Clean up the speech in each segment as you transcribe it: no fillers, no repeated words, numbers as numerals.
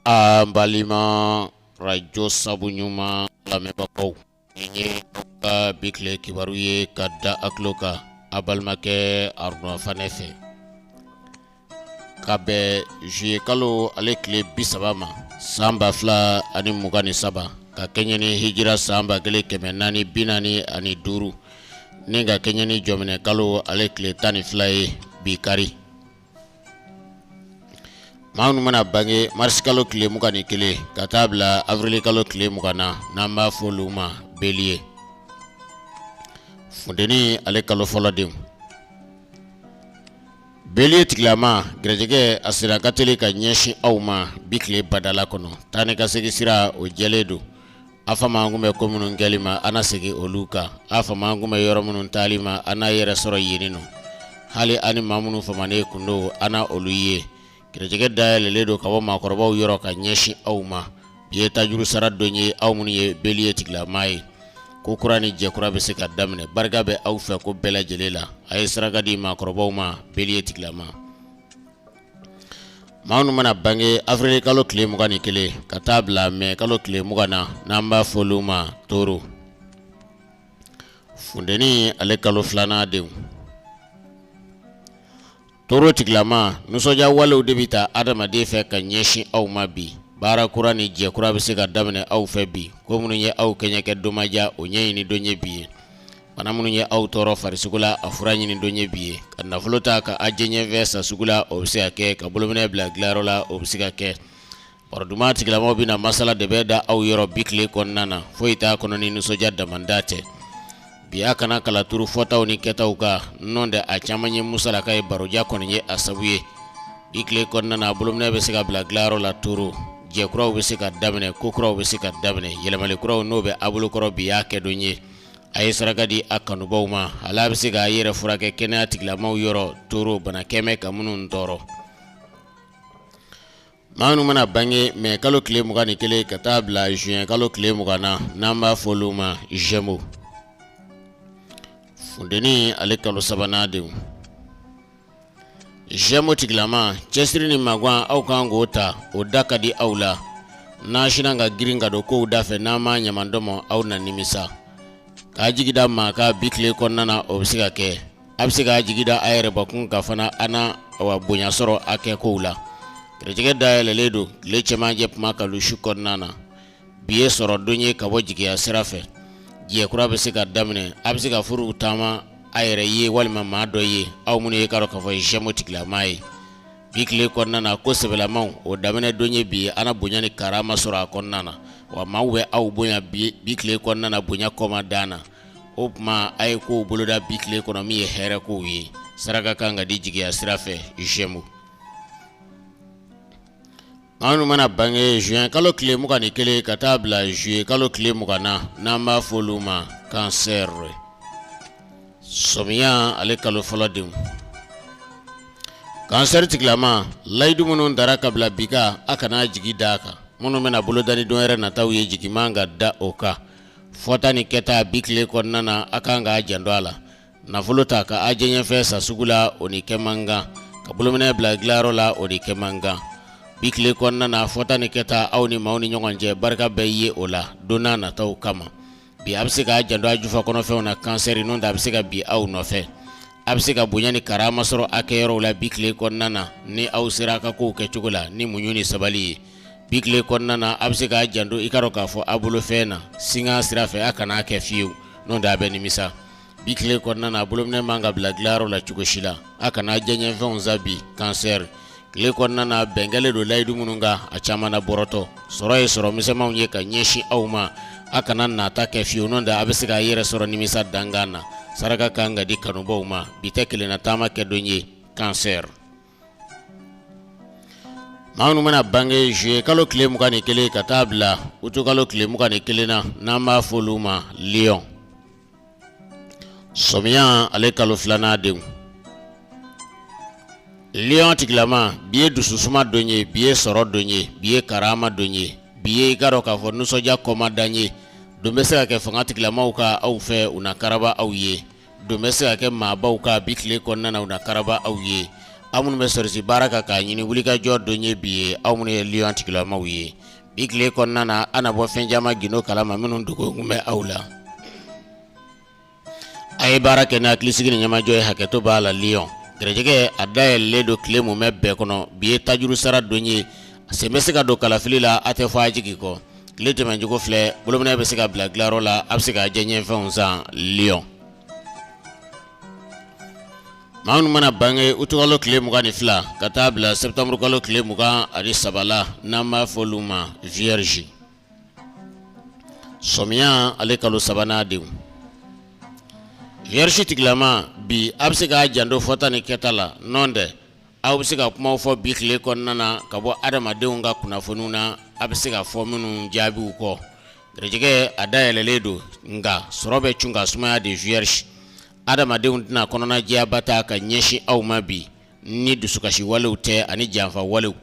An balima radio sabu ɲuman lamɛnbagaw, nin ye aw ka bi tile kibaru ye ka da a tulo kan a balimakɛ Aruna Fanɛ fɛ. Ka bɛn juillet kalo ale tile 30 ma san 2023, ka kɛɲɛ ni hijira san 1445 ni ka kɛɲɛ ni jɔminɛ kalo ale tile 12 ye bi kari. Maa minnu mana bange marisi kalo tile 21 ka taa bila avril kalo tile 20 na, n'an b'a fɔ olu ma bélier, funteni ale kalo fɔlɔ denw. Bélier tigilama garijɛgɛ a sira ka teli ka ɲɛsin aw ma bi tile badala kɔnɔ. Taa ni ka segin sira o jɛlen don. A fama kun bɛ ko minnu kɛli ma, a na segin olu kan. A fama kun bɛ yɔrɔ minnu taali ma, a n'a yɛrɛ sɔrɔ yen nɔ. Hali a ni maa minnu famanen kun don, a na olu ye. Garijɛgɛ dayɛlɛlen don ka bɔ maakɔrɔbaw yɔrɔ ka ɲɛsin aw ma. Bi ye tajuru sara don ye aw minnu ye bélier tigilama ye. Ko kura ni jɛ kura bɛ se ka daminɛ. Barika bɛ aw fɛ ko bɛɛ lajɛlen la. A ye saraka di maakɔrɔbaw ma, bélier tigilama. Maa minnu mana bange avril kalo tile 21 ka taa bila mai kalo tile 20 na, n'an b'a fɔ olu ma taureau, funteni ale kalo filanan denw. Taureau tigilama, nisɔndiya walew de bɛ taa adamaden fɛ ka ɲɛsin aw ma bi. Baara kura ni jɛ kura bɛ se ka daminɛ aw fɛ bi. Ko minnu ye aw kɛɲɛkɛ domaja, o ɲɛɲini don ye bi ye. Bana minnu ye aw tɔɔrɔ farisogo la, a fura ɲini don ye bi ye. Ka nafolo ta ka a diyaɲɛfɛn san sugu la, o bɛ se ka kɛ. Ka bolominɛ bila dilayɔrɔ la, o bɛ se ka kɛ. Baro duman tigilamaw bɛna masala de bɛ da aw yɔrɔ bi tile kɔnɔna na. Foyi t'a kɔnɔ ni nisɔndiya damanda tɛ. Bi a kana kala turu fɔtaw ni kɛtaw kan, n'o tɛ a caman ye musalaka ye, baroja kɔni ye a sabu ye. Bi tile kɔnɔna na, bolominɛ bɛ se ka bila dilayɔrɔ la taureau, jɛ kuraw bɛ se ka daminɛ, ko kuraw bɛ se ka daminɛ, yɛlɛmali kuraw n'o bɛ a bolokɔrɔ, bi y'a kɛ don ye. A ye saraka di a kanubaw ma. Hali a bɛ se k'a yɛrɛ furakɛ kɛnɛya tigilamaw yɔrɔ taureau, bana kɛmɛ ka minnu tɔɔrɔ. Maa minnu mana bange mai kalo tile 21 ka taa bila juin kalo tile 20 na, n'an b'a fɔ olu ma gémeaux, funteni ale kalo sabanan denw. Gémeaux tigilama, cɛsiri ni magwan aw kan k'o ta, o da ka di aw la. N'a sinna ka girin ka don kow da fɛ, n'a ma ɲamantɔmɔ, aw na nimisa. K'a jigi da maa kan bi tile kɔnɔna na, o bɛ se ka kɛ. A bɛ se k'a jigi da a yɛrɛbakun kan fana, a na wa bonya sɔrɔ a kɛ kow la. Garijɛgɛ dayɛlɛlen don tile cɛmancɛ kuma kalu su kɔnɔna na. Bi ye sɔrɔ don ye ka bɔ jigiya sira fɛ. Jɛ kura bɛ se ka daminɛ. A bɛ se ka furuw taama a yɛrɛ ye walima maa dɔ ye, aw minnu ye k'a dɔn k'a fɔ Gémeaux tigilama ye. Bi tile kɔnɔna na, ko sɛbɛlamaw o daminɛ don ye bi ye. A na bonya ni karama sɔrɔ a kɔnɔna na, wa maaw bɛ aw bonya bi tile kɔnɔna na, bonya kɔma dan na. O tuma a ye kow boloda bi tile kɔnɔ min ye hɛrɛ kow ye. Saraka kan ka di jigiya sira fɛ, Gémeaux. Maa minnu mana bange juin kalo tile 21 ka taa bila juillet kalo tile 20 na, n'an b'a fɔ olu ma cancer, sɔmiya ale kalo fɔlɔ denw. Cancer tigilama, layidu minnu dara ka bila bi kan, a kana jigi da a kan. Minnu bɛna boloda ni don wɛrɛ nataw ye, jigi man ka da o kan. Fɔta ni kɛta bi tile kɔnɔna na, a kan k'a janto a la. Nafolo ta ka a diyaɲɛfɛn san sugu la, o ni kɛ man kan. Ka bolominɛ bila dilayɔrɔ la, o ni kɛ man kan. Bi tile kɔnɔna na, fɔta ni kɛta aw ni maaw ni ɲɔgɔn cɛ, barika bɛ ye o la don n'a nataw kama. Bi a bɛ se k'a janto a jufa kɔnɔfɛnw na cancer, n'o tɛ a bɛ se ka bin aw nɔfɛ. A bɛ se ka bonya ni karama sɔrɔ a kɛyɔrɔw la bi tile kɔnɔna na, ni aw sera a ka kow kɛcogo la ni muɲu ni sabali ye. Bi tile kɔnɔna na, a bɛ se k'a janto i k'a dɔn k'a fɔ a bolofɛn na singa sira fɛ, a kana kɛ fiyewu, n'o tɛ a bɛ nimisa. Bi tile kɔnɔna na, bolominɛ man ka bila dilayɔrɔ la cogo si la. A kana diyaɲɛfɛnw san bi cancer. Tile kɔnɔna na, bɛn kɛlen don layidu minnu kan, a caman na bɔrɔtɔ. Sɔrɔ ye sɔrɔ misɛnmanw ye ka ɲɛsin aw ma. A kana nata kɛ fiyewu, n'o tɛ a bɛ se k'a yɛrɛ sɔrɔ nimisa dankan na. Saraka kan ka di kanubaw ma. Bi tɛ kelenna taama kɛ don ye cancer. Maa minnu mana bange juillet kalo tile 21 ka taa bila août kalo tile 21 na, n'an b'a fɔ olu ma lion, sɔmiya ale kalo filanan denw. Lion tigilama, bi ye dususuma don ye, bi ye sɔrɔ don ye, bi ye karama don ye, bi ye i k'a dɔn k'a fɔ nisɔndiya kɔmadan ye. Don bɛ se ka kɛ fanga tigilamaw ka aw fɛ, u na karaba aw ye. Don bɛ se ka kɛ maabaw ka bi tile kɔnɔna na, u na karaba aw ye. Aw minnu bɛ sɔrɔsi baara kan k'a ɲini wulikajɔ don ye bi ye, aw minnu ye lion tigilamaw ye, bi tile kɔnɔna na a na bɔ fɛn caman gindo kalama minnu dogo kun bɛ aw la. A ye baara kɛ ni hakilisigi ni ɲɛmajɔ ye, hakɛto b'a la lion. Garijɛgɛ a dayɛlɛlen don tile mumɛ bɛɛ kɔnɔ. Bi ye tajuru sara don ye, sen bɛ se ka don kalafili la, a tɛ fɔ a jigi kɔ. Tile tɛmɛncogo filɛ, bolominɛ bɛ se ka bila dilanyɔrɔ la, a bɛ se ka diyaɲɛfɛnw san lion. Maa minnu mana bange utukalo tile 22 ka taa bila sɛtanburukalo tile 23 la, n'an b'a fɔ olu ma vierge. Sɔmiya ale kalo sabanan denw, vierge tigilama, bi a bɛ se k'a janto fɔta ni kɛta la. Nɔ tɛ aw bɛ se ka kumaw fɔ bi tile kɔnɔna na ka bɔ adamadenw ka kunnafoniw na, a bɛ se ka fɔ minnu jaabiw kɔ. Garijɛgɛ a dayɛlɛlen don, nka sɔrɔ bɛ cun ka sumaya de vierge. Adamadenw tɛna kɔnɔnajɛyaba ta ka ɲɛsin aw ma bi ni dusukasi walew tɛ ani janfa walew.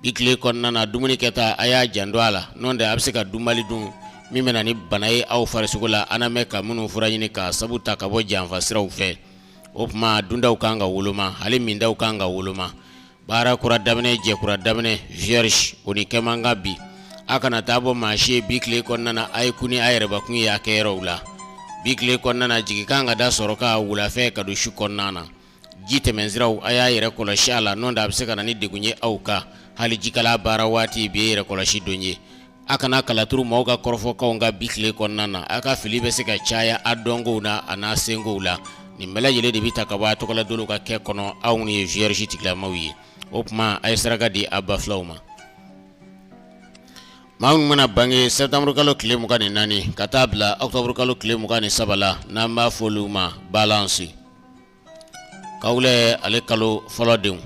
Bi tile kɔnɔna na, dumuni kɛta a y'a janto a la, n'o tɛ a bɛ se ka dunbali dun min bɛ na ni bana ye aw farisogo la, an na mɛn ka minnu fura ɲini k'a sabu ta ka bɔ janfa siraw fɛ. O tuma dundaw kan ka woloma, hali mindaw kan ka woloma. Baara kura daminɛ, jɛ kura daminɛ vierge, o ni kɛ man kan bi. A kana taa bɔ maa si ye bi tile kɔnɔna na, a ye kun ni a yɛrɛbakun ye a kɛyɔrɔw la. Bi tile kɔnɔna na, jigi kan ka da sɔrɔ kan wulafɛ ka don su kɔnɔna na. Ji tɛmɛnsiraw, a y'a yɛrɛ kɔlɔsi a la, n'o tɛ a bɛ se ka na ni degun ye aw kan. Hali jikala baara waati, bi ye yɛrɛ kɔlɔsi don ye. A kana kalaturu maaw ka kɔrɔfɔkanw kan bi tile kɔnɔna na. A ka fili bɛ se ka caya a dɔnkow na a n'a senkow la. Nin bɛɛ lajɛlen de bɛ ta ka bɔ a tɔgɔladonw ka kɛ kɔnɔ, aw minnu ye vierge tigilamaw ye. O tuma a ye saraka di a ba filaw ma. Maa minnu mana bange septembre kalo tile 24 ka taa bila octobre kalo tile 23 la, n'an b'a fɔ olu ma balance, kawulɛ ale kalo fɔlɔ denw.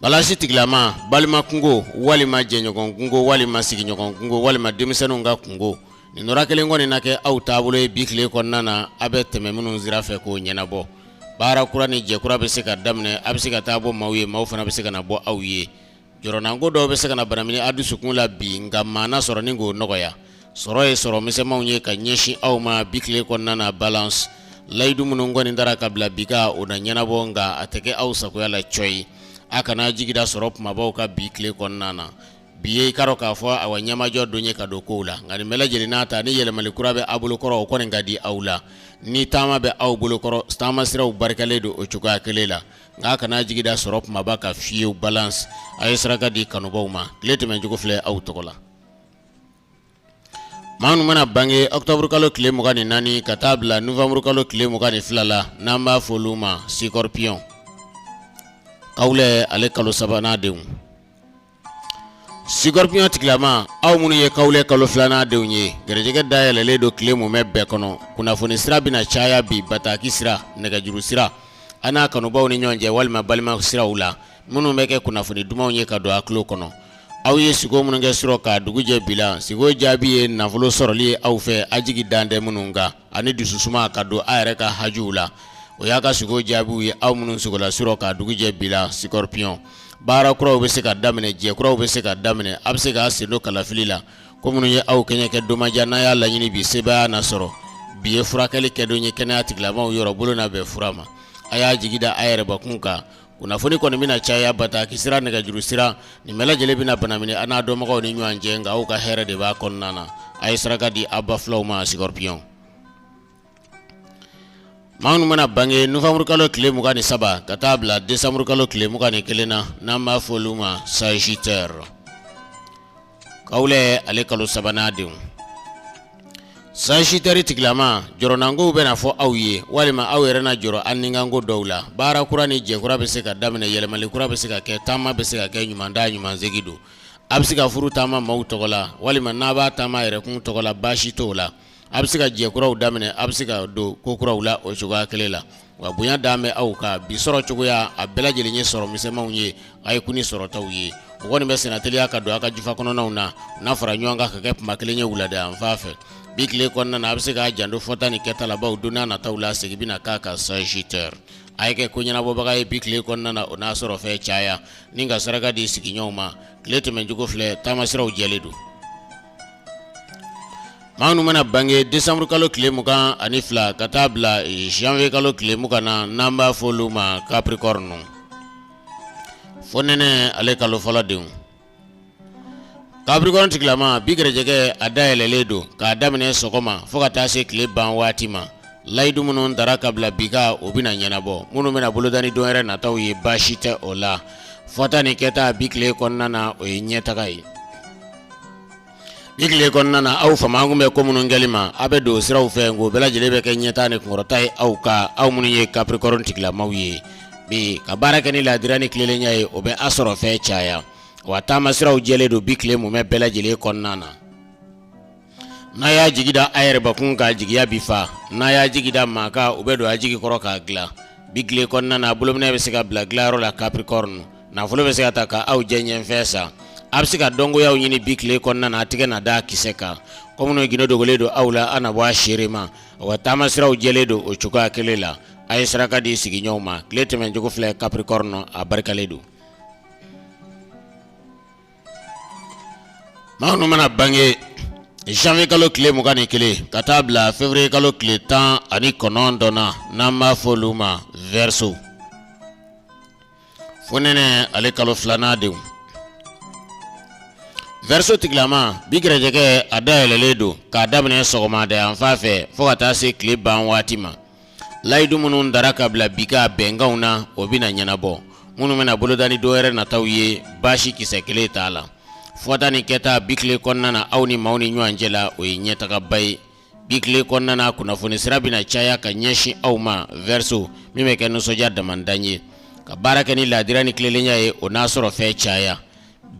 Balance tigilama, balima kunko walima jɛɲɔgɔn kunko walima sigiɲɔgɔn kunko walima denmisɛnninw ka kunko, nin nɔrɔ kelen kɔni na kɛ aw taabolo ye bi tile kɔnɔna na, a bɛ tɛmɛ minnu sira fɛ k'o ɲɛnabɔ. Baara kura ni jɛ kura bɛ se ka daminɛ, a bɛ se ka taa bɔ maaw ye, maaw fana bɛ se ka na bɔ aw ye. Jɔrɔnanko dɔw bɛ se ka na banamini a dusukun la bi, nka maa na sɔrɔ ni k'o nɔgɔya. Sɔrɔ ye sɔrɔ misɛnmanw ye ka ɲɛsin aw ma bi tile kɔnɔna na balance. Layidu minnu kɔni tara ka bila bi kan, o na ɲɛnabɔ, nka a tɛ kɛ aw sagoya la cɔyi. A kana jigi da sɔrɔ kumabaw kan bi tile kɔnɔna na. Bi ye i k'a dɔn k'a fɔ awa ɲɛmajɔ don ye ka don kow la, nka nin bɛɛ lajɛlen n'a ta, ni yɛlɛmali kura bɛ aw bolokɔrɔ, o kɔni ka di aw la. Ni taama bɛ aw bolokɔrɔ, taama siraw barikalen don o cogoya kelen la. Nka a kana jigi da sɔrɔ kumaba kan fiyewu balance. A ye saraka di kanubaw ma. Tile tɛmɛncogo filɛ aw tɔgɔ la. Maa minnu mana bange octobre kalo tile 24 ka taa bila novembre kalo tile 22 la, n'an b'a fɔ olu ma scorpion, kawulɛ ale kalo sabanan denw. Scorpion tigilama, aw minnu ye kawulɛ kalo filanan denw ye, garijɛgɛ dayɛlɛlen don tile mumɛ bɛɛ kɔnɔ. Kunnafoni sira bɛna caya bi, bataki sira, nɛgɛjuru sira, a n'a kanubaw ni ɲɔgɔn cɛ walima balima siraw la, minnu bɛ kɛ kunnafoni dumanw ye ka don a tulo kɔnɔ. Aw ye siko minnu kɛ surɔ k'a dugujɛ bi la, siko jaabi ye nafolo sɔrɔli ye aw fɛ, a jigi dan tɛ minnu kan, ani dususuma ka don a yɛrɛ ka hajuw la. O y'a ka siko jaabiw ye aw minnu sikola surɔ k'a dugujɛ bi la scorpion. Baara kuraw bɛ se ka daminɛ, jɛ kuraw bɛ se ka daminɛ, a bɛ se k'a sen don kalafili la. Ko minnu ye aw kɛɲɛ kɛ domaja, n'a y'a laɲini bi, sebaaya na sɔrɔ. Bi ye furakɛli kɛdon ye kɛnɛya tigilamaw yɔrɔ, bolo na bɛn fura ma. A y'a jigi da a yɛrɛbakun kan. Kunnafoni kɔni bɛna caya bataki sira, nɛgɛjuru sira, nin bɛɛ lajɛlen bɛna banamini a n'a dɔnbagaw ni ɲɔgɔn cɛ, nka aw ka hɛrɛ de b'a kɔnɔna na. A ye saraka di a ba filaw ma scorpion. Maa minnu mana bange novembre kalo tile 23 ka taa bila décembre kalo tile 21 na, n'an b'a fɔ olu ma sagittaire, kawulɛ ale kalo sabanan denw. Sagittaire tigilama, jɔrɔnankow bɛna fɔ aw ye walima aw yɛrɛ na jɔrɔ a nikanko dɔw la. Baara kura ni jɛ kura bɛ se ka daminɛ, yɛlɛmali kura bɛ se ka kɛ, taama bɛ se ka kɛ, ɲuman taa ɲuman segin don. A bɛ se ka furu taama maaw tɔgɔ la walima n'a b'a taama yɛrɛkun tɔgɔ la, baasi t'o la. A bɛ se ka jɛ kuraw daminɛ, a bɛ se ka don ko kuraw la o cogoya kelen la. Wa bonya dan bɛ aw kan bi. Sɔrɔ cogoya a bɛɛ lajɛlen ye sɔrɔ misɛnmanw ye, a ye kun ni sɔrɔtaw ye. O kɔni bɛ senna teliya ka don a ka jufa kɔnɔnaw na, n'a fara ɲɔgɔn kan ka kɛ kuma kelen ye wulada yanfan fɛ. Bi tile kɔnɔna na, a bɛ se k'a janto fɔta ni kɛta la, bawo don n'a nataw la segin bɛna k'a kan sagittaire. A ye kɛ ko ɲɛnabɔbaga ye bi tile kɔnɔna na, o n'a sɔrɔ fɛn caya ni ka saraka di sigiɲɔgɔnw ma. Tile tɛmɛncogo filɛ, taamasiraw jɛlen don. Maa minnu mana bange décembre kalo tile 22 ka taa bila janvier kalo tile 20 na, n'an b'a fɔ olu ma capricorne. Fonɛnɛ ale kalo fɔlɔ denw. Capricorne tigilama bi gɛrɛjɛgɛ a dayɛlɛlen don k'a daminɛ sɔgɔma fo ka taa se tile ban waati ma. Layidu minnu tara ka bila bi kan o bɛna ɲɛnabɔ, minnu bɛna boloda ni don wɛrɛ nataw ye baasi tɛ o la. Fɔta ni kɛta bi tile kɔnɔna na o ye ɲɛtaga ye. Bi tile kɔnɔna na aw fama kun bɛ ko minnu kɛli ma, a bɛ don siraw fɛ, nk'o bɛɛ lajɛlen bɛ kɛ ɲɛtaa ni kunkɔrɔta ye aw ka aw minnu ye Capricorne tigilamaw ye. Bi ka baara kɛ ni laadiriya ni tilelenya ye, o bɛ a sɔrɔ fɛn caya. Wa taama siraw jɛlen don bi tile mumɛ bɛɛ lajɛlen kɔnɔna na. N'a y'a jigi da a yɛrɛbakun kan, jigiya bi fa. N'a y'a jigi da maa kan, u bɛ don a jigi kɔrɔ k'a dilan. Bi tile kɔnɔna na, bolominɛ bɛ se ka bila dilanyɔrɔ la Capricorne. Nafolo bɛ se ka ta ka aw jɛ ɲɛfɛ san. A bɛ se ka dɔnkoyaw ɲini bi tile kɔnɔna na, a tɛgɛ na da kisɛ kan. Ko minnu gindo dogolen don aw la, a na bɔ a seere ma. Wa taama siraw jɛlen don o cogoya kelen la. A ye saraka di sigiɲɔgɔnw ma. Tile tɛmɛncogo filɛ Capricorne, a barikalen don. Maa minnu mana bange janvier kalo tile 21 ka taa bila février kalo tile 19 na, n'an b'a fɔ olu ma Verseau. Fonɛnɛ ale kalo filanan denw. Verseau tigilama bi gɛrɛjɛgɛ a dayɛlɛlen don k'a daminɛ sɔgɔmada yanfan fɛ fo ka taa se tile ban waati ma. Layidu minnu tara ka bila bi ka bɛnkanw na, o bɛna ɲɛnabɔ. Minnu bɛna boloda ni don wɛrɛ nataw ye, baasi kisɛ kelen t'a la. Fɔta ni kɛta bi tile kɔnɔna na aw ni maaw ni ɲɔgɔn cɛ la, o ye ɲɛtagaba ye. Bi tile kɔnɔna na kunnafoni sira bɛna caya ka ɲɛsin aw ma Verseau, min bɛ kɛ nisɔndiya damandan ye. Ka baara kɛ ni laadiriya ni tilelenya ye, o n'a sɔrɔ fɛn caya.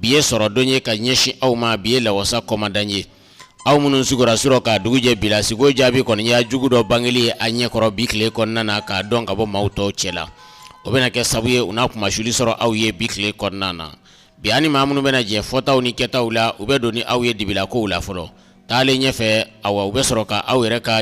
Bi ye sɔrɔdon ye ka ɲɛsin aw ma, bi ye lawasa kɔmadan ye. Aw minnu sugora surɔ k'a dugu jɛ bi la, sugo jaabi kɔni y'a jugu dɔ bangeli ye a ɲɛkɔrɔ bi tile kɔnɔna na k'a dɔn ka bɔ maaw tɔw cɛ la. O bɛna kɛ sabu ye u n'a kunmasuli sɔrɔ aw ye bi tile kɔnɔna na. Bi ani maa minnu bɛna jɛ fɔtaw ni kɛtaw la, u bɛ don ni aw ye dibila kow la fɔlɔ. Taalen ɲɛfɛ, awa, u bɛ sɔrɔ ka aw yɛrɛ ka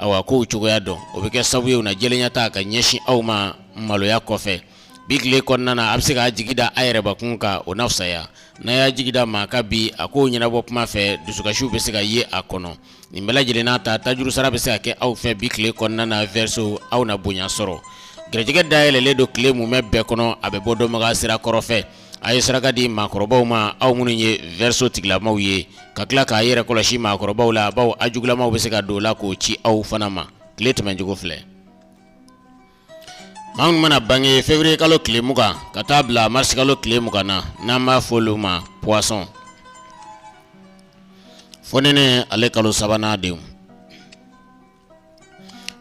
awa kow cogoya dɔn. O bɛ kɛ sabu ye u na jɛlenya ta ka ɲɛsin aw ma maloya kɔfɛ. Bi tile kɔnɔna na, a bɛ se k'a jigi da a yɛrɛbakun kan, o na fisaya. N'a y'a jigi da maa kan bi, a kow ɲɛnabɔ kuma fɛ, dusukasiw bɛ se ka ye a kɔnɔ. Nin bɛɛ lajɛlen n'a ta, tajuru sara bɛ se ka kɛ aw fɛ bi tile kɔnɔna na Verseau, aw na bonya sɔrɔ. Gɛrɛjɛgɛ dayɛlɛlen don tile mumɛ bɛɛ kɔnɔ, a bɛ bɔ dɔnbaga sira kɔrɔ fɛ. A ye saraka di maakɔrɔbaw ma, aw minnu ye Verseau tigilamaw ye, ka tila k'a yɛrɛ kɔlɔsi maakɔrɔbaw la, bawo a jugulamaw bɛ se ka don o la k'o ci aw fana ma. Tile tɛmɛncogo filɛ. Maa minnu mana bange février kalo tile 20 ka taa bila mars kalo tile 20 na, n'an b'a fɔ olu ma poisson. Fonɛnɛ ale kalo sabanan denw.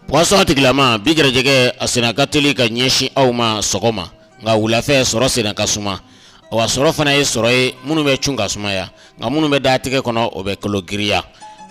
Poisson tigilama bi gɛrɛjɛgɛ a senna ka teli ka ɲɛsin aw ma sɔgɔma, nka wulafɛ sɔrɔ senna ka suma. Wa sɔrɔ fana ye sɔrɔ ye minnu bɛ cun ka sumaya, nka minnu bɛ da tɛgɛ kɔnɔ o bɛ kolo giriya.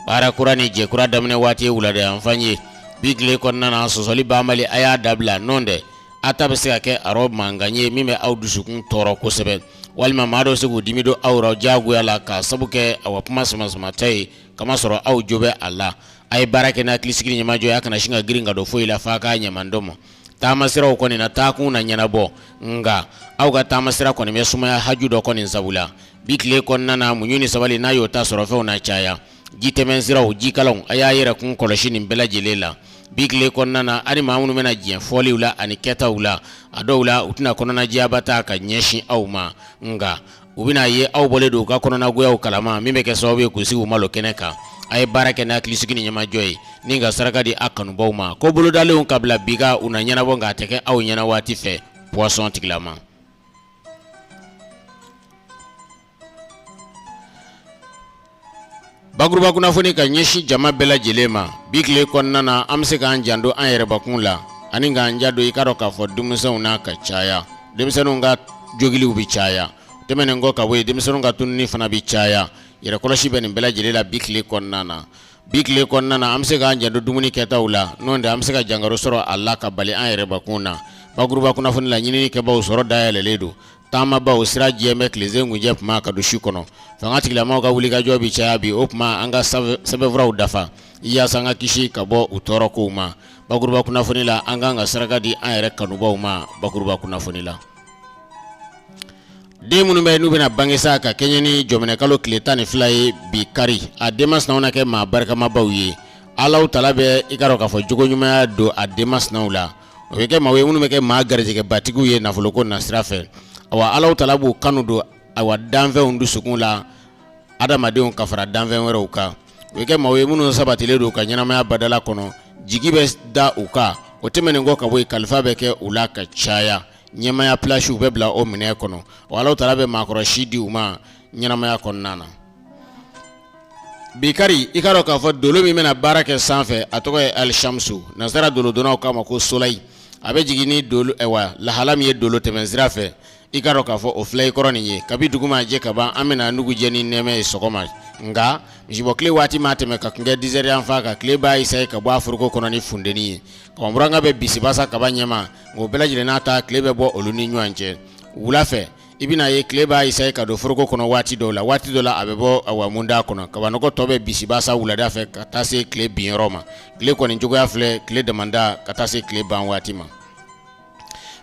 Baara kura ni jɛ kura daminɛ waati ye wulada yanfan ye. Bi tile kɔnɔna na, sɔsɔli banbali a y'a dabila, n'o tɛ a ta bɛ se ka kɛ arɔ mankan ye min bɛ aw dusukun tɔɔrɔ kosɛbɛ, walima maa dɔw se k'u dimi don aw rɔ diyagoya la k'a sabu kɛ awa kuma sama-sama ta ye, kamasɔrɔ aw jo bɛ a la. A ye baara kɛ ni hakilisigi ni ɲɛmajɔ ye, a kana sin ka girin ka don foyi la f'a k'a ɲɛmandɔn. Taamasiraw kɔni na taakun na ɲɛnabɔ, nka aw ka taamasira kɔni bɛ sumaya haju dɔ kɔni sabu la. Bi tile kɔnɔna na, muɲu ni sabali n'a y'o ta sɔrɔfɛnw na caya. Jitɛmɛnsiraw, jikalanw, a y'a yɛrɛ kun kɔlɔsi nin bɛɛ lajɛlen la. Bi tile kɔnɔna na, a ni maa minnu bɛna diɲɛ fɔliw la ani kɛtaw la, a dɔw la u tɛna kɔnɔnajɛyaba ta ka ɲɛsin aw ma, nka u bɛna ye aw bɔlen don u ka kɔnɔnagoyaw kalama min bɛ kɛ sababu ye k'u sigi u malo kɛnɛ kan. A ye baara kɛ ni hakilisigi ni ɲɛmajɔ ye ni ka saraka di a kanubaw ma. Ko bolodalenw ka bila bi kan u na ɲɛnabɔ, nka a tɛ kɛ aw ɲɛna waati fɛ. Poisson tigilama. Bakuruba kunnafoni ka ɲɛsin jama bɛɛ lajɛlen ma bi tile kɔnɔna na, an bɛ se k'an janto an yɛrɛbakun la ani k'an janto i k'a dɔn k'a fɔ denmisɛnw na ka caya. Denmisɛnninw ka jogiliw bɛ caya. Tɛmɛnen kɔ ka bɔ yen, denmisɛnninw ka tununi fana bɛ caya. Yɛrɛkɔlɔsi bɛ nin bɛɛ lajɛlen la bi tile kɔnɔna na. Bi tile kɔnɔna na, an bɛ se k'an janto dumuni kɛtaw la, n'o tɛ an bɛ se ka jankaro sɔrɔ a la ka bali an yɛrɛbakun na. Bakuruba kunnafoni la, ɲininikɛbaaw sɔrɔ dayɛlɛlen don. Taamabaw sira jɛlen bɛ tilesen kuncɛ tuma ka don su kɔnɔ. Fanga tigilamaw ka wulikajɔ bɛ caya bi, o tuma an ka sɛbɛnfuraw dafa yaasa an ka kisi ka bɔ u tɔɔrɔ kow ma. Bakuruba kunnafoni la, an kan ka saraka di an yɛrɛ kanubaw ma. Bakuruba kunnafoni la, den minnu bɛ n'u bɛna bange sa ka kɛɲɛ ni jɔminɛkalo tile 12 ye bi kari, a denmasinaw na kɛ maa barikamabaw ye. Alahu taala bɛ i k'a dɔn k'a fɔ jogo ɲumanya don a denmasinaw la. O bɛ kɛ maa ye minnu bɛ kɛ maa garijɛgɛbatigiw ye nafoloko nasira fɛ. Awa Alahu taala b'u kanu don awa danfɛnw dusukun la, adamadenw ka fara danfɛn wɛrɛw kan. U bɛ kɛ maaw ye minnu sabatilen don ka ɲɛnamaya badala kɔnɔ, jigi bɛ da u kan. O tɛmɛnen kɔ ka bɔ yen, kalifa bɛ kɛ u la ka caya, ɲɛmaya pilasiw bɛ bila o minɛn kɔnɔ. Wa Alahu taala bɛ maakɔrɔsi di u ma ɲɛnamaya kɔnɔna na. Bi kari, i k'a dɔn k'a fɔ dolo min bɛna baara kɛ sanfɛ, a tɔgɔ ye Alishamsu, nansara dolodonnaw k'a ma ko soleil. A bɛ jigin ni dolo, ayiwa, lahala min ye dolo tɛmɛn sira fɛ, i k'a dɔn k'a fɔ o filɛ i kɔrɔ nin ye. Kabi dugu ma jɛ ka ban, an bɛna nugu jɛ ni nɛɛmɛ ye sɔgɔma, nka misibɔ tile waati ma tɛmɛ ka kun kɛ 10 heures yanfan kan, tile b'a essayer ka bɔ a foroko kɔnɔ ni funteni ye. Kabanburanga bɛ bisibasa kaba ɲɛma, nka o bɛɛ lajɛlen n'a ta, tile bɛ bɔ olu ni ɲɔgɔn cɛ. Wula fɛ, i bɛna ye tile b'a essayer ka don foroko kɔnɔ waati dɔw la, waati dɔ la a bɛ bɔ awa munda kɔnɔ. Kabanɔgɔ tɔ bɛ bisibasa wulada fɛ ka taa se tile binyɔrɔ ma. Tile kɔni cogoya filɛ, tile damanda ka taa se tile ban waati ma.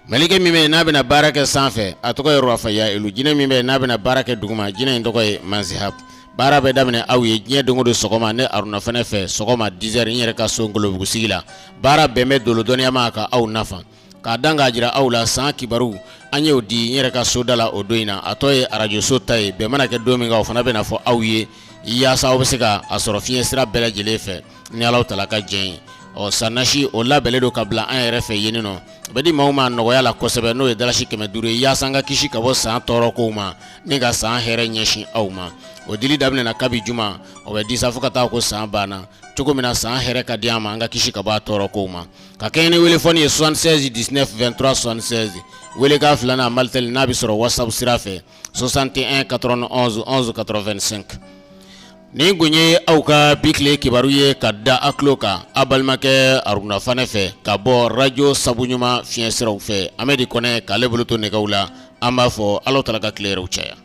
Mɛlɛkɛ min bɛ yen n'a bɛna baara kɛ sanfɛ, a tɔgɔ ye Rafayɛlu. Jinɛ min bɛ yen n'a bɛna baara kɛ duguma, jinɛ in tɔgɔ ye Manzihab. Baara bɛ daminɛ aw ye diɲɛ don o don sɔgɔma ne Aruna Fɛnɛ fɛ, sɔgɔma 10 heures, n yɛrɛ ka so Ngolobugu sigi la. Baara bɛn bɛ dolo dɔnniya ma ka aw nafa. K'a dan k'a jira aw la, san kibaru an y'o di n yɛrɛ ka soda la o don in na. A tɔ ye arajoso ta ye, bɛn mana kɛ don min kan, o fana bɛna fɔ aw ye yaasa aw bɛ se ka a sɔrɔ fiɲɛ sira bɛɛ lajɛlen fɛ ni Alahu taala ka jɛn ye. Ɔ sannasi o labɛnnen don ka bila an yɛrɛ fɛ yen nɔ, o bɛ di maaw ma nɔgɔya la kosɛbɛ, n'o ye dalasi 500 ye, yaasa an ka kisi ka bɔ san tɔɔrɔ kow ma ni ka san hɛrɛ ɲɛsin aw ma. O dili daminɛna kabi juma, o bɛ di sa fo ka taa ko san banna. Cogo min na san hɛrɛ ka di an ma, an ka kisi ka bɔ a tɔɔrɔ kow ma. Ka kɛɲɛ ni welefɔni ye 76 19 23 76, welekan filanan Malitel n'a bɛ sɔrɔ WhatsApp sira fɛ 61 91 11 85. Nin kun ye aw ka bi tile kibaru ye ka da a tulo kan a balimakɛ Aruna Fanɛ fɛ ka bɔ radio sabu ɲuman fiɲɛ siraw fɛ. Amedi Kɔnɛ k'ale bolo to nɛgɛw la, an b'a fɔ Alahu taala ka tile hɛrɛw caya.